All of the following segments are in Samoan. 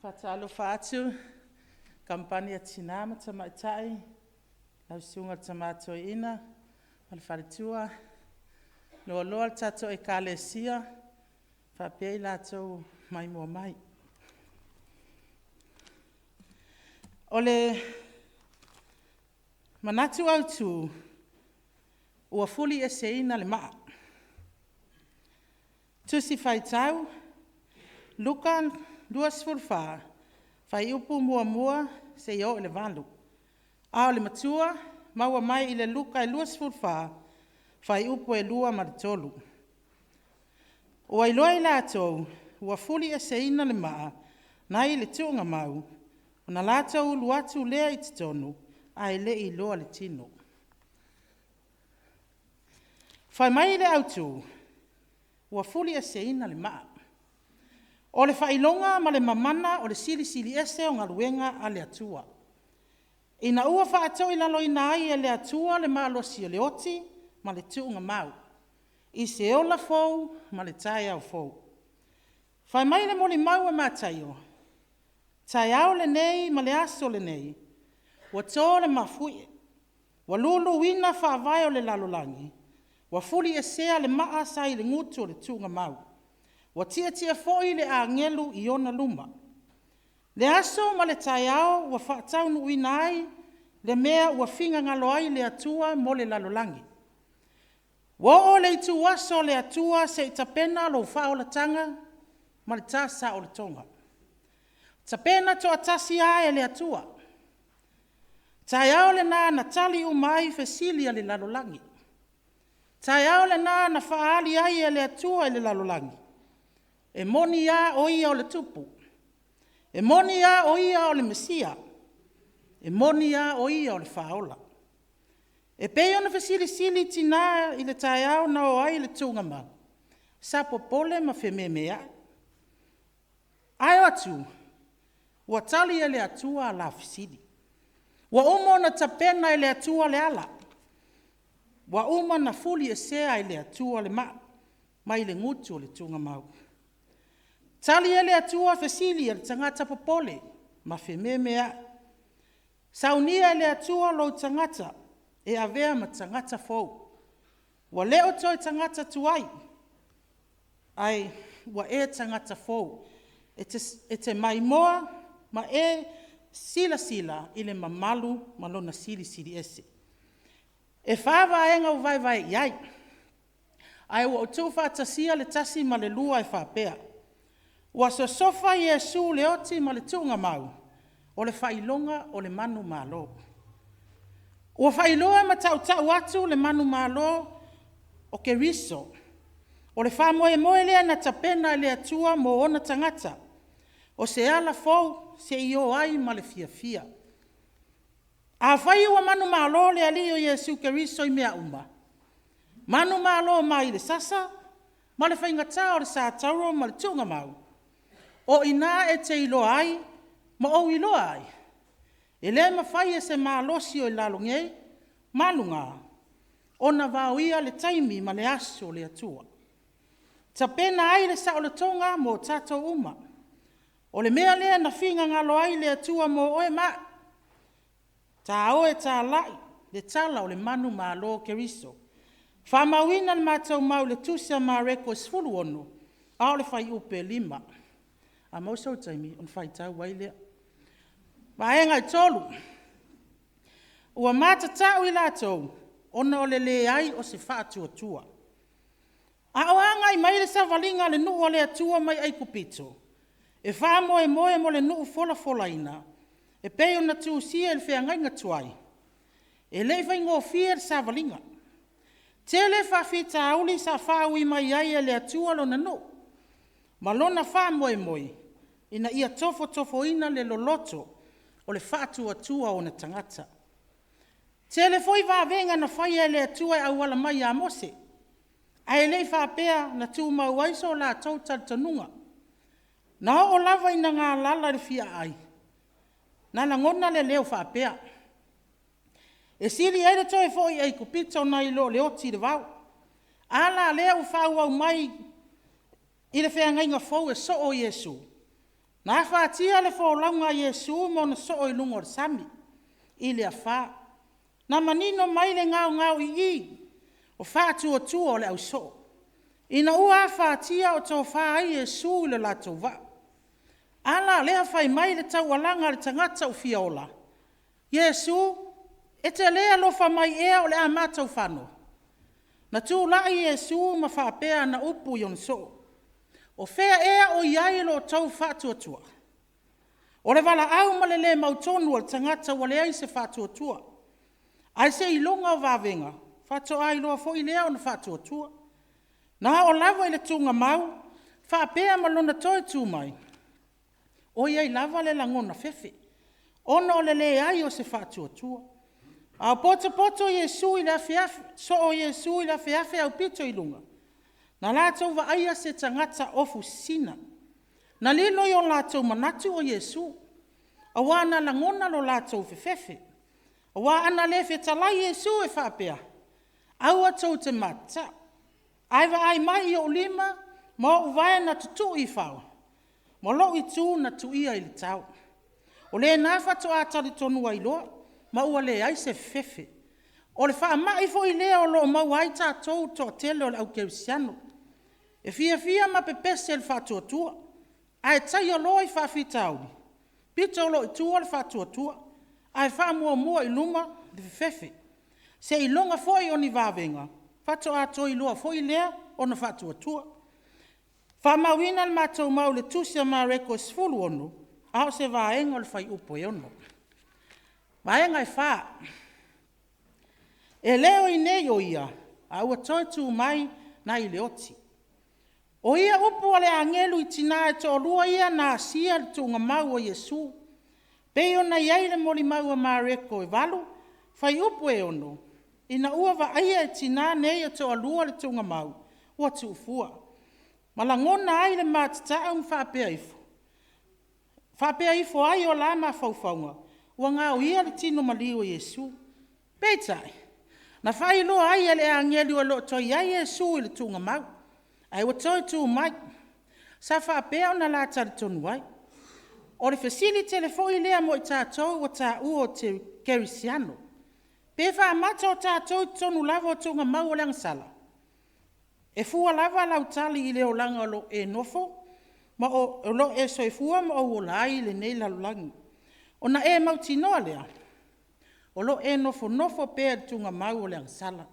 Faatalofa atu Kamupani a Tina ma Tamaitai, lau Susuga i le Tama Toeaina ma le faletua, loaloa le tatou Ekalesia faapea i latou maimoa mai. O le manatu autu, ua fulieseina le maa. Tusi Faitau Luka 24, fuaiupu 1 seia oo i le 8. A o le matua, maua mai i le Luka 24, fuaiupu 2 ma le 3. Ua iloa e i latou ua fulieseina le maa nai le tuugamau, ona latou ulu atu lea i totonu, ae le i iloa le tino. Fai mai le autu, ua fulieseina le maa. O le faailoga ma le mamana o le silisili ese o galuega a le Atua. Ina ua faatoilaloina ai e le Atua le malosi o le oti ma le tuugamau, i se ola fou ma le taeao fou. Fai mai le molimau a Mataio, taeao lenei ma le aso lenei, ua to le mafuie, ua luluina faavae o le lalolagi, ua fuliesea le maa sa i le gutu o le tuugamau. Ua tietie foi le agelu i ona luma. Le aso ma le taeao ua faataunuuina ai le mea ua finagalo ai le Atua mo le lalolagi. Ua oo le ituaso o le Atua se i tapena lou faaolataga ma le ta saolotoga. Tapena toatasi a e le Atua. Taeao lena na tali uma ai fesili a le lalolagi. Taeao lena na faaali ai e le Atua i le lalolagi, e moni lava o Ia o le Tupu, e moni lava o Ia o le Mesia, e moni lava o Ia o le Faaola. E pei ona fesilisili tina i le taeao na o ai i le tuugamau, sa popole ma fememeai. Ae o atu, ua tali e le Atua a la fesili. Ua uma ona tapena e le Atua le ala, ua uma ona fuliesea e le Atua le maa mai le gutu o le tuugamau. Tali e le Atua fesili a le tagata popole ma fememeai. Saunia e le Atua lou tagata e avea ma tagata fou. Ua le o toe tagata tuai, ae ua e tagata fou. E te maimoa ma e silasila i le mamalu ma Lona Silisili Ese. E fa vaega ua vaevae i ai, ae ua ou tuufaatasia le 1 ma le 2 e faapea, ua sosofa Iesu le oti ma le tuugamau, o le faailoga o le manumalo. Ua faailoa ma tautau atu le manumalo o Keriso. O le faamoemoe lea na tapena e le Atua mo ona tagata. O se ala fou se i o ai ma le fiafia. Afai ua manumalo le Alii o Iesu Keriso i mea uma, manumalo mai le sasa ma le faigata o le satauro ma le tuugamau, o i ina e te iloa ai ma ou iloa ai, e le mafai e se malosi o i lalo nei ma luga ona vaoia le taimi ma le aso o le Atua. Tapena ai le saolotoga mo tatou uma. O le mea lea na finagalo ai le Atua mo oe ma au. Ta o e talai le tala o le manumalo o Keriso. Faamauina le matou mau i le tusi a Mareko e 16, a o le fuaiupu 5. A maua sou taimi ona faitau ai lea. Vaega e 3, ua matatau i latou ona o le leai o se faatuatua. A o agai mai le savaliga a le nuu a le Atua mai Aikupito, e faamoemoe mo le nuu folafolaina, e pei ona tusia i le feagaiga tuai, e le i faigofie le savaliga. Tele faafitauli sa faaui mai ai e le Atua Lona nuu ma lona faamoemoe, ina ia tofotofoina le loloto o le faatuatua o ona tagata. Tele foi vavega na faia e le Atua e auala mai ia Mose, ae le i faapea na tumau ai so latou talitonuga. Na oo lava ina galala i le fia aai, na lagona le leo faapea, e sili ai le toe foi i Aikupito nai lo le oti i le vao. A la lea ua faaauau mai i le feagaiga fou e soo Iesu? Na afatia le folauga a Iesu ma ona soo i luga o le sami i le afa. Na manino mai le gaogaoi'i o faatuatua o le ausoo, ina ua afatia o tofa ai Iesu i le latou vaa. A la lea fai mai le taualaga a le tagata ua fia ola, Iesu, e te le alofa mai ea o le a matou fano? Na tulai Iesu ma faapea ana upu i ona soo, O fea ea o i ai lo outou faatuatua? O le valaau ma le le mautonu o le tagata ua leai se faatuatua. Ae seiloga o vavega faatoa iloa foi lea ona faatuatua. Na oo lava i le tuugamau faapea ma lona toe tu mai, o i ai lava le lagona fefe, ona o le leai o se faatuatua. A o potopoto Iesu i le afeafe, soo Iesu i le afeafe aupito i luga, na latou vaaia se tagata ofu sisina. Na lilo i o latou manatu o Iesu, aua na lagona lo latou fefefe. Aua ana le fetalai Iesu e faapea, aua tou te matatao, ae vaai mai i ou lima ma ou vae na tutui i fao, ma lou itu na tuia i le tao. O lena faatoa talitonu ai loa, ma ua leai se fefefe. O le faamai foi lea o lo o maua ai tatou le toatele o le au kerisiano. E fiafia ma pepese i le faatuatua, ae taia loa i faafitauli, pito loa i tua le faatuatua, ae faamuamua i luma le fefefe. Seiloga foi o ni vavega, faatoa toe iloa foi lea ona faatuatua. Faamauina le matou mau i le tusi a Mareko e 16, a o se vaega o le fuaiupu e 6. Vaega e 4, e le o i inei o Ia, a ua toe tu mai nai le oti. O ia upu a le agelu i tina e toalua ia na asia le tuugamau o Iesu, pei ona i ai le molimau a Mareko e 8, fuaiupu e 6, ina ua vaaia e tina nei e toalua le tuugamau ua tuufua, ma lagona ai le matatao ma faapea ifo, faapea ifo ai o la mafaufauga, ua gaoia le tino maliu o Iesu. Peitai, na faailoa ai e le agelu e le o toe i ai Iesu i le tuugamau, ae ua toe tu mai. Sa faapea ona la talitonu ai. O le fesili tele foi lea mo i tatou ua taua o kerisiano. Pe faamata o tatou i totonu lava o tuugamau o le agasala? E fua lava lau tali i le olaga o lo o e nofo ma o lo o e soifua ma ou ola ai i lenei lalolagi. Ona e mautinoa lea, o lo o e nofonofo pea i le tuugamau o le agasala.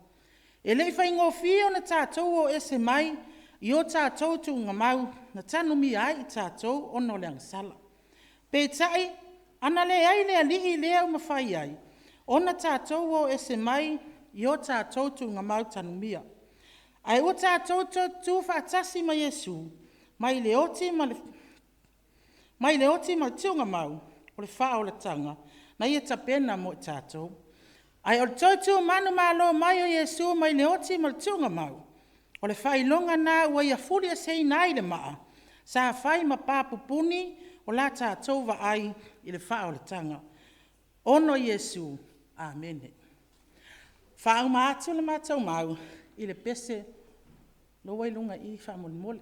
E le i faigofie ona tatou o ese mai i o tatou tuugamau na tanumia ai i tatou ona o le agasala. Peitai, ana leai le Alii lea ua mafai ai ona tatou o ese mai i o tatou tuugamau tanumia. Ae ua tatou toe tutu faatasi ma Iesu mai le oti ma le tuugamau o le faaolataga na Ia tapena mo i tatou. Ae o le toe tu manumalo mai o Iesu mai le oti ma le tuugamau, o le faailoga lena ua Ia fulieseina ai le maa sa fai ma pa pupuni o la tatou vaai i le faaolataga. Ono Iesu. Amene. Faauma atu le matou mau i le pese lea ua i luga i i faamolemole.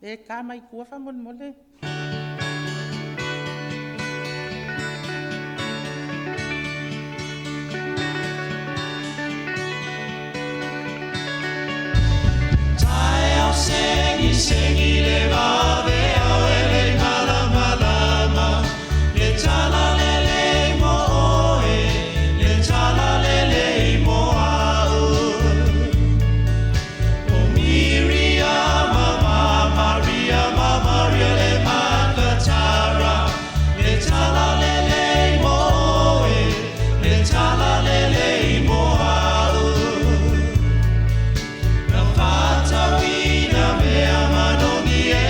E ta mai tua faamolemole. Taeao segisegi le vaveao e le malamalama le talalelei mo oe, le talalelei mo au. O Miriama ma Maria ma Maria le Makatara, le talalelei mo oe, le talalelei mo au. Na faatauina mea manogi e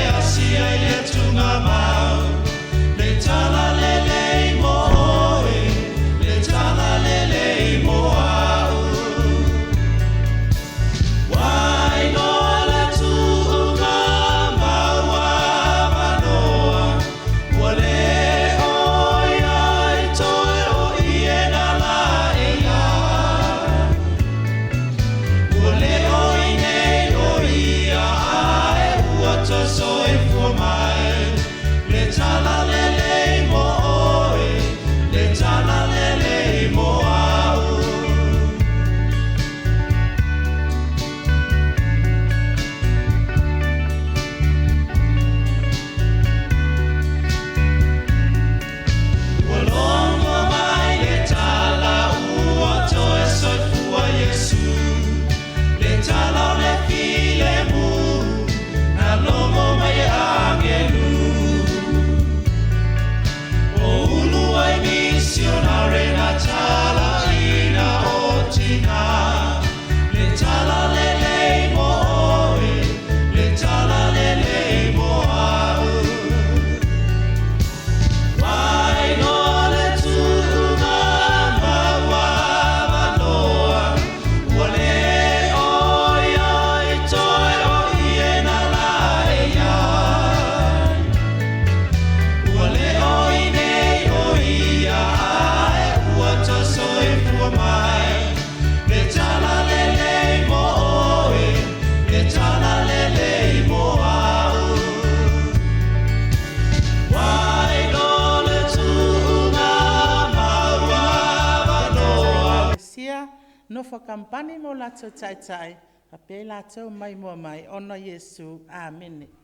nofo kamupani ma o latou taitai, faapea i latou maimoa mai, ona o Iesu. Amene.